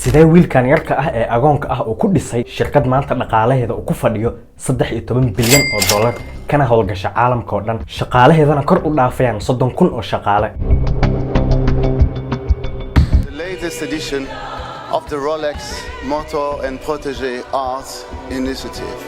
Sidee wiilkan yarka ah ee agoonka ah uu ku dhisay shirkad maanta dhaqaalaheeda uu ku fadhiyo 13 bilyan oo dollar, kana howlgasha caalamka oo dhan, shaqaalaheedana kor u dhaafayaan 30,000 oo shaqaale? The latest edition of the Rolex Motor and Protege Art Initiative.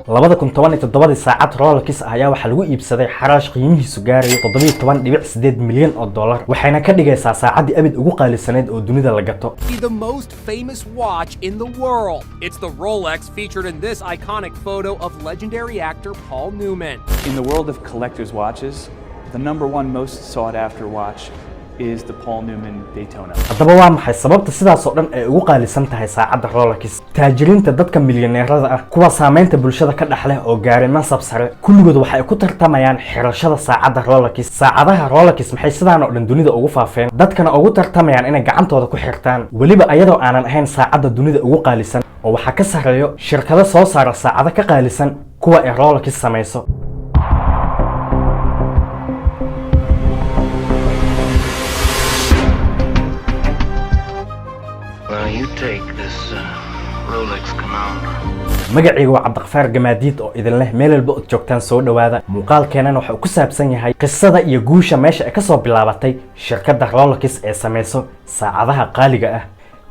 2017-dii saacad Rolex ah ayaa waxaa lagu iibsaday xaraash qiimihiisu gaarayo 17.8 milyan oo dollar, waxayna ka dhigaysaa saacaddii abid ugu qaalisanayd oo dunida la gato. The most famous watch in the world. It's the Rolex featured in this iconic photo of legendary actor Paul Newman. In the world of collector's watches, the number one most sought after watch is the Paul Newman Daytona. Haddaba waa maxay sababta sidaas oo dhan ay ugu qaalisan tahay saacadda Rolex? Taajiriinta, dadka milyaneerada ah, kuwa saameynta bulshada ka dhex leh oo gaaray mansab sare, kulligood waxay ku tartamayaan xirashada saacadda Rolex. Saacadaha Rolex maxay sidaan oo dhan dunida ugu faafeen, dadkana ugu tartamayaan inay gacantooda ku xirtaan, weliba ayadoo aanan ahayn saacadda dunida ugu qaalisan, oo waxaa ka sarreeyo shirkado soo saara saacado ka qaalisan kuwa ay Rolex samayso? Well, you take this Rolex Commander. Magacayga waa Cabdiqafaar Gamaadiid oo idin leh meel walba ood joogtaan soo dhowaada. Muuqaalkeenana waxa uu ku saabsan yahay qisada iyo guusha meesha ay kasoo bilaabatay shirkadda Rolex ee samayso saacadaha qaaliga ah.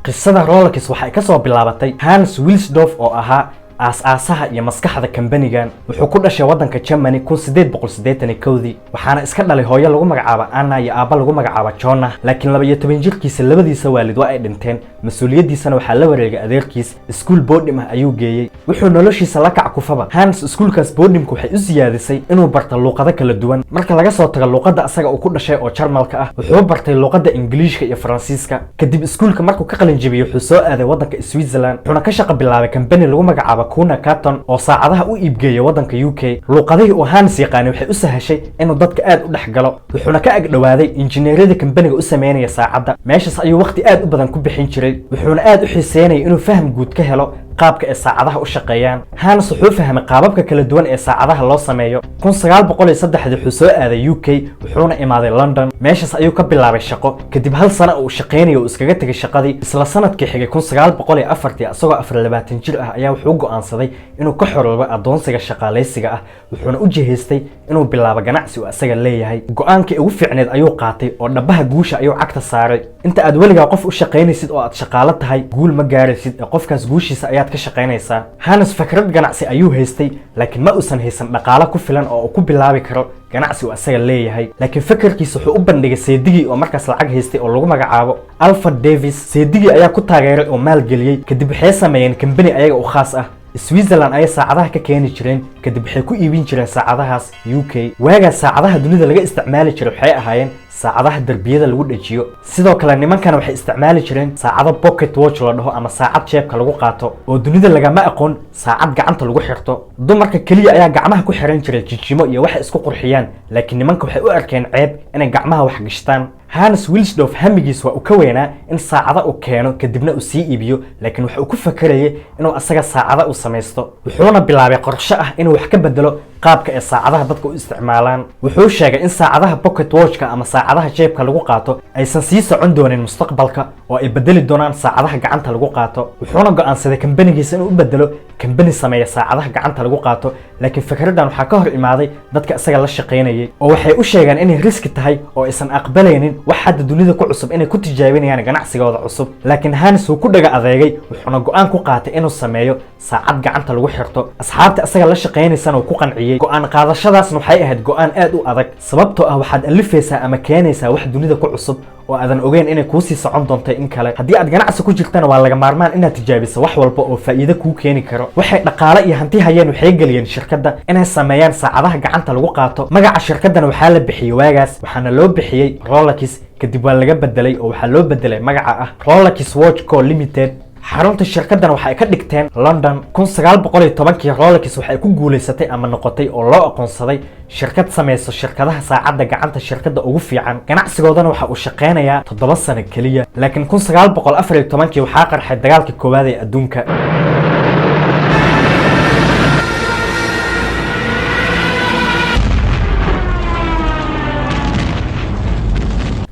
Qisada Rolex waxa ay kasoo bilaabatay Hans Wilsdorf oo ahaa aas-aasaha iyo maskaxda kambanigan. Wuxuu ku dhashay waddanka Germany 1881-dii, waxaana iska dhalay hooyo lagu magacaabo Anna iyo aabba lagu magacaabo Jonah. Laakiin 12 jirkiisa labadiisa waalid waa ay dhinteen, mas-uuliyaddiisana waxaa la wareegay adeerkiis. Iskuul boarding ah ayuu geeyey. Wuxuu noloshiisa la kac kufaba Hans iskuulkaas boardingku waxay u siyaadisay inuu barta luuqado kala duwan. Marka laga soo tago luuqadda asaga uu ku dhashay oo Jarmalka ah, wuxuu bartay luuqadda Ingiliishka iyo Faransiiska. Kadib iskuulka markuu ka qalin jebiyey, wuxuu soo aaday waddanka Switzerland, wuxuuna ka shaqo bilaabay kambani lagu magacaabo Kuhn Carton oo saacadaha u iibgeeya waddanka UK. Luuqadihii uu Hans yaqaanay waxay u sahashay inuu dadka aad u dhex galo, wuxuuna ka ag dhowaaday injineerada kambaniga u sameynaya saacadda. Meeshaas ayuu waqti aad u badan ku bixin jiray, wuxuuna aad u xiiseynayay inuu faham guud ka helo qaabka ay saacadaha u shaqeeyaan. Hans wuxuu fahmay qaababka kala duwan ee saacadaha loo sameeyo. 1903-dii wuxuu soo aaday UK, wuxuuna imaaday London. Meeshaas ayuu ka bilaabay shaqo. Kadib hal sano uu shaqeynayo uu iskaga tegay shaqadii. Isla sanadkii xigay, 1904-tii, asagoo 24 jir ah ayaa wuxuu go'aansaday inuu ka xoroobo addoonsiga shaqaalaysiga ah, wuxuuna u jihaystay inuu bilaabo ganacsi uu asaga leeyahay. Go'aankii ugu fiicneed ayuu qaatay oo dhabaha guusha ayuu cagta saaray. Inta aad weligaa qof u shaqaynaysid oo aad shaqaalo tahay, guul ma gaaraysid, ee qofkaas guushiisa ayaad ka shaqaynaysaa. Hans fikrad ganacsi ayuu haystay, laakiin ma uusan haysan dhaqaalo ku filan oo uu ku bilaabi karo ganacsi uu asaga leeyahay. Laakiin fikirkiisa wuxuu u bandhigay seedigii oo markaas lacag haystay oo lagu magacaabo Alfred Davis. Seedigii ayaa ku taageeray oo maalgeliyey. Kadib waxay sameeyeen kambani ayaga u khaas ah. Switzerland ayay saacadaha ka keeni jireen, kadib waxay ku iibin jireen saacadahaas UK. Waagaas saacadaha dunida laga isticmaali jiray waxay ahaayeen saacadaha derbiyada lagu dhejiyo. Sidoo kale nimankana waxay isticmaali jireen saacado pocket watch la dhaho ama saacad jeebka lagu qaato, oo dunida lagama aqoon saacad gacanta lagu xirto. Dumarka keliya ayaa gacmaha ku xiran jiray jijimo iyo waxay isku qurxiyaan, laakiin nimanka waxay u arkeen ceeb inay gacmaha wax gashtaan. Hans Wilsdorf hamigiis waa uu ka weynaa in saacada uu keeno kadibna uu sii iibiyo, laakiin waxa uu ku fakarayay inuu asaga saacada uu samaysto. Wuxuuna bilaabay qorshe ah inuu wax ka bedelo qaabka ay saacadaha dadka u isticmaalaan. Wuxuu sheegay in saacadaha pocket watchka ama saacadaha jeebka lagu qaato aysan sii socon doonin mustaqbalka, oo ay bedeli doonaan saacadaha gacanta lagu qaato. Wuxuuna go'aansaday kambanigiisa inuu u bedelo kambani sameeya saacadaha gacanta lagu qaato. Laakiin fikraddan waxaa ka hor imaaday dadka isaga la shaqaynayay, oo waxay u sheegeen inay risk tahay oo aysan aqbalaynin wax hadda dunida ku cusub inay ku tijaabinayaan ganacsigooda cusub. Laakiin Hans wuu ku dhaga adeegay, wuxuuna go'aan ku qaatay inuu sameeyo saacad gacanta lagu xirto. Asxaabta isaga la shaqaynaysana uu ku qanciyey. Go'aan qaadashadaasna waxay ahayd go'aan aad u adag, sababtoo ah waxaad alifaysaa ama keenaysaa wax dunida ku cusub oo aadan ogeyn inay kuusii socon doonto in kale. Haddii aad ganacsi ku jirtana, waa laga maarmaan inaad tijaabiso wax walba oo faa'iido kuu keeni karo. Waxay dhaqaale iyo hanti hayeen waxay geliyeen shirkadda inay sameeyaan saacadaha gacanta lagu qaato. Magaca shirkaddana waxaa la bixiyey waagaas, waxaana loo bixiyey Rolex. Kadib waa laga bedelay oo waxaa loo bedelay magaca ah Rolex Watch Co Limited. Xarunta shirkaddan waxa ay ka dhigteen London. 1910-kii Rolex waxay ku guulaysatay ama noqotay oo loo aqoonsaday shirkad samayso shirkadaha saacadda gacanta shirkadda ugu fiican. Ganacsigoodana waxa uu shaqeynayaa 7 sano keliya. Laakiin 1914-kii waxaa qarxay dagaalkii koowaad ee adduunka.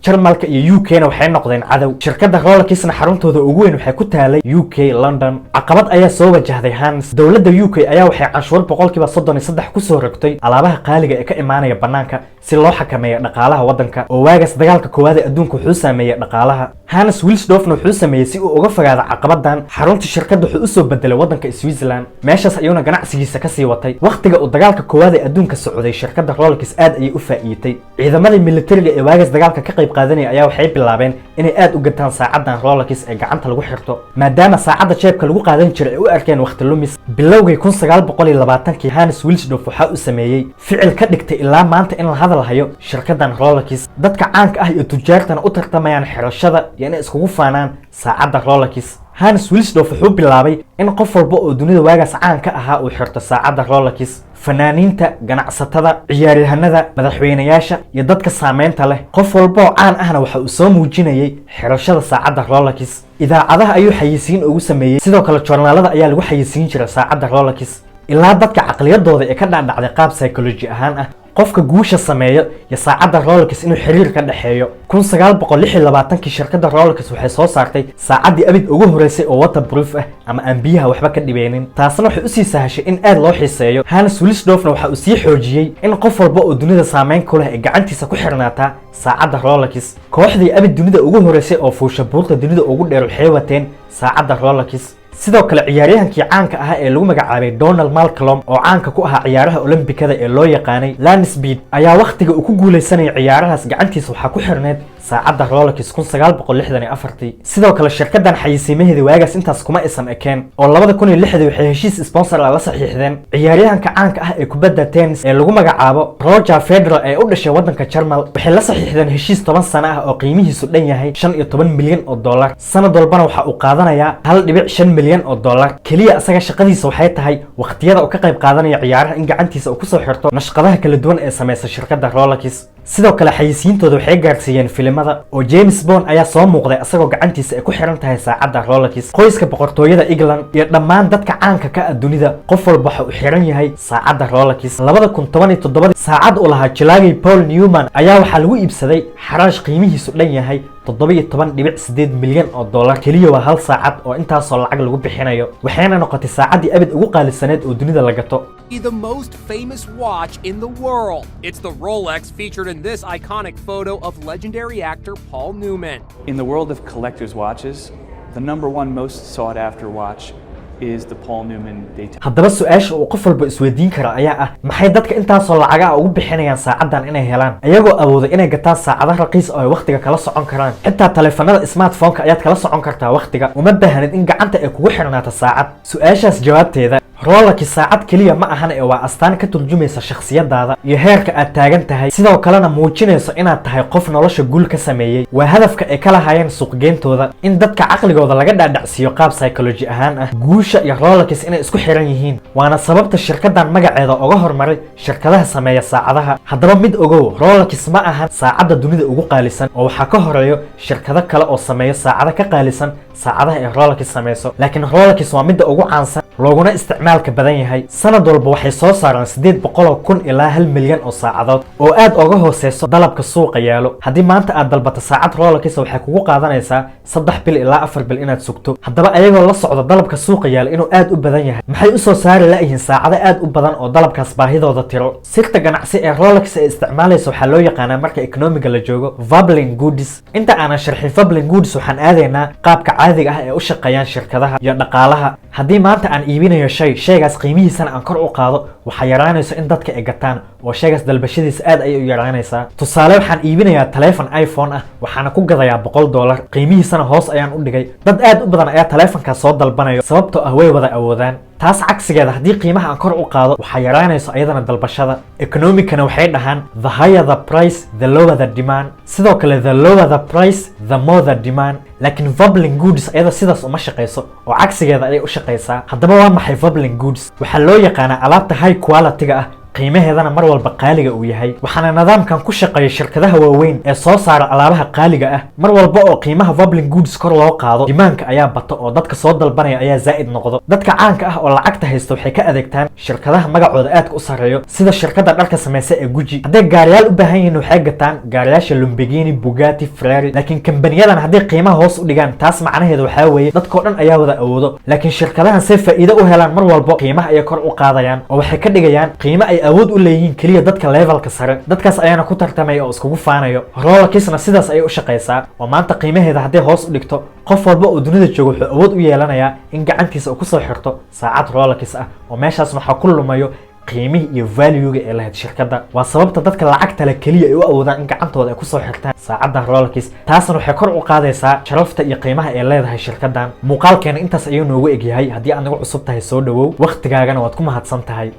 Jarmalka iyo UK na waxay noqdeen cadow. Shirkadda Rolexna xaruntooda ugu weyn waxay ku taalay UK, London. Caqabad ayaa soo wajahday Hans. Dowladda UK ayaa waxay canshuur 33% kusoo rogtay alaabaha qaaliga ee ka imaanaya banaanka si loo xakameeyo dhaqaalaha waddanka, oo waagaas dagaalka koowaad ee adduunka wuxuu saameeyey dhaqaalaha. Hans Wilsdorfna wuxuu sameeyey si uu uga fogaado caqabadan, xarunta shirkadda wuxuu usoo bedelay waddanka Switzerland. Meeshaas ayuuna ganacsigiisa kasii watay. Wakhtiga uu dagaalka koowaad ee adduunka socday, shirkadda Rolex aad ayay u faa'iitay. Ciidamadii militariga ee waagaas dagaalka ka qayb qaadanaya ayaa waxay bilaabeen inay aad u gataan saacadan Rolex ee gacanta lagu xirto, maadaama saacadda jeebka lagu qaadan jiray ay u arkeen wakhti lumis. Bilowgii 1920-kii, Hans Wilsdorf waxa uu sameeyey ficil ka dhigtay ilaa maanta in la hadal hayo shirkaddan Rolex, dadka caanka ah iyo tujaartana u tartamayaan xirashada iyo inay iskugu faanaan saacadda Rolex. Hans Wilsdorf wuxuu bilaabay in qof walba oo dunida waagaas caan ka ahaa uu xirto saacadda Rolex: fanaaniinta, ganacsatada, ciyaaryahanada, madaxweynayaasha iyo dadka saameynta leh. Qof walba oo caan ahna waxa uu soo muujinayay xirashada saacadda Rolex. Idaacadaha ayuu xayeysiin ugu sameeyey, sidoo kale joornaalada ayaa lagu xayeysiin jiray saacadda Rolex, ilaa dadka caqliyadooda ee ka dhacdhacday qaab psychology ahaan ah qofka guusha sameeyo iyo saacadda Rolex inuu xiriir ka dhexeeyo. 1926-kii shirkadda Rolex waxay soo saartay saacaddii abid ugu horeysay oo waterproof ah ama aan biyaha waxba ka dhibeynin. Taasna waxay usii sahashay in aad loo xiiseeyo. Hans Wilsdorfna waxa uu sii xoojiyey in qof walba oo dunida saameyn ku leh ay gacantiisa ku xirnaataa saacadda Rolex. Kooxdii abid dunida ugu horeysay oo fuusha buurta dunida ugu dheer waxay wateen saacadda Rolex. Sidoo kale ciyaaryahankii caanka ahaa ee lagu magacaabay Donald Malcolm, oo caanka ku ahaa ciyaaraha Olombikada ee loo yaqaanay Land Speed, ayaa wakhtiga uu ku guuleysanayay ciyaarahaas gacantiisa waxaa ku xirneyd saacadda Rolex 1964-tii. Sidoo kale shirkaddan xayeysiimaheeda waagaas intaas kuma aysan ekeen, oo 2006-dii waxay heshiis sponsor ah la saxiixdeen ciyaaryahanka caanka ah ee kubadda tennis ee lagu magacaabo Roger Federer ee u dhashay waddanka Jarmal. Waxay la saxiixdeen heshiis 10 sano ah oo qiimihiisu dhan yahay $15 milyan. Sanad walbana waxa uu qaadanayaa $1.5 milyan. Keliya asaga shaqadiisa waxay tahay waqtiyada uu ka qayb qaadanaya ciyaaraha in gacantiisa uu kusoo xirto nashqadaha kala duwan ee sameysa shirkadda Rolex. Sidoo kale xayeysiintooda waxay gaarsiiyeen filimada, oo James Bond ayaa soo muuqday asagoo gacantiisa ay ku xiran tahay saacadda Rolex. Qoyska boqortooyada England iyo dhammaan dadka caanka ka ah dunida, qof walba waxa uu xiran yahay saacadda Rolex. 2017-dii saacad uu lahaa jilaagay Paul Newman ayaa waxaa lagu iibsaday xaraash qiimihiisu dhan yahay $17.8 milyan. Keliya waa hal saacad oo intaasoo lacag lagu bixinayo, waxayna noqotay saacaddii abid ugu qaalisaneed oo dunida la gato. The most famous watch in the world. It's the Rolex featured in this iconic photo of legendary actor Paul Newman. In the world of collector's watches, the number one most sought after watch is the Paul Newman Daytona. Haddaba su-aasha uu qof walba isweydiin kara ayaa ah: maxay dadka intaasoo lacaga ah ugu bixinayaan saacaddan inay helaan, ayagoo awooda inay gataan saacado raqiis oo ay wakhtiga kala socon karaan? Xitaa taleefanada smartphone-ka ayaad kala socon kartaa wakhtiga, uma baahanid in gacanta ay kugu xirnaato saacad. Su-aashaas jawaabteeda: Rolex saacad keliya ma ahan ee waa astaan ka turjumaysa shakhsiyadaada iyo heerka aad taagan tahay, sidoo kalena muujinayso inaad tahay qof nolosha guul ka sameeyey. Waa hadafka ay ka lahaayeen suuqgeyntooda in dadka caqligooda laga dhaadhacsiiyo qaab psychology ahaan ah guusha iyo Rolex inay isku xiran yihiin, waana sababta shirkaddan magaceeda uga hormaray shirkadaha sameeya saacadaha. Haddaba mid ogow: Rolex ma ahan saacadda dunida ugu qaalisan, oo waxaa ka horeeyo shirkado kale oo sameeyo saacado ka qaalisan saacadaha ay Rolex sameyso, laakiin Rolex waa midda ugu caansan looguna isticmaalka badan yahay. Sanad walba waxay soo saaraan 800,000 ilaa 1 milyan oo saacadood, oo aad uga hooseyso dalabka suuqa yaalo. Haddii maanta aad dalbato saacad Rolex, waxay kugu qaadanaysaa 3 bil ilaa 4 bil inaad sugto. Haddaba ayagoo la socda dalabka suuqa yaalo inuu aad u badan yahay, maxay usoo saari la'yihiin saacado aad u badan oo dalabkaas baahidooda tiro? Sirta ganacsi ee Rolex ay isticmaalayso waxaa loo yaqaanaa marka economiga la joogo Veblen goods. Inta aanan sharxin Veblen goods, waxaan aadaynaa qaabka caadiga ah ee u shaqeeyaan shirkadaha iyo dhaqaalaha. Haddii maanta aan iibinayo shay, shaygaas qiimihiisana aan kor u qaado, waxaa yaraanayso in dadka ay gataan, oo shaygaas dalbashadiisa aad ayay u yaraanaysaa. Tusaale, waxaan iibinayaa taleefon iPhone ah, waxaana ku gadayaa $100, qiimihiisana hoos ayaan u dhigay. Dad aad u badan ayaa taleefonkaas soo dalbanayo, sababtoo ah way wada awoodaan. Taas cagsigeeda, haddii qiimaha aan kor u qaado, waxaa yaraanayso ayadana dalbashada. Economicana waxay dhahaan: "The higher the price, the lower the demand." Sidoo kale, "The lower the price, the more the demand." Laakiin Veblen goods ayada sidaas uma shaqayso, oo cagsigeeda ayay u shaqaysaa. Haddaba waa maxay Veblen goods? Waxaa loo yaqaanaa alaabta high quality-ga ah. Qiimaheedana mar walba qaaliga uu yahay. Waxaana nidaamkan ku shaqeeya shirkadaha waaweyn ee soo saara alaabaha qaaliga ah. Mar walba oo qiimaha Veblen goods kor loo qaado, demand-ka ayaa bato oo dadka soo dalbanaya ayaa zaa'id noqdo. Dadka caanka ah oo lacagta haysta waxay ka adeegtaan shirkadaha magacooda aadka u sarreeyo, sida shirkadda dharka sameysa ee Gucci. Hadday gaariyaal u baahan yihiin, waxay gataan gaariyaasha Lamborghini, Bugatti, Ferrari. Laakiin kambaniyadan hadday qiimaha hoos u dhigaan, taas macnaheedu waxaa weeye dadkoo dhan ayaa wada awoodo. Laakiin shirkadahan say faa'iido u helaan, mar walbo qiimaha ayay kor u qaadayaan oo waxay ka dhigayaan qiimo ay awood u leeyihiin keliya dadka level-ka sare. Dadkaas ayaana ku tartamaya oo iskugu faanayo. Rolexna sidaas ayay u shaqaysaa, oo maanta qiimaheeda hadday hoos u dhigto, qof walba oo dunida jooga wuxuu awood u yeelanayaa in gacantiisa uu kusoo xirto saacad Rolex ah, oo meeshaas waxaa ku lumayo qiimihii iyo value-ga ee lahayd shirkadda. Waa sababta dadka lacagta leh keliya ay u awoodaan in gacantooda ay kusoo xirtaan saacadda Rolex. Taasna waxay kor u qaadaysaa sharafta iyo qiimaha ay leedahay shirkaddan. Muuqaalkeena intaas ayuu noogu egyahay. Haddii aad nagu cusub tahay, soo dhawow. Wakhtigaagana waad ku mahadsan tahay.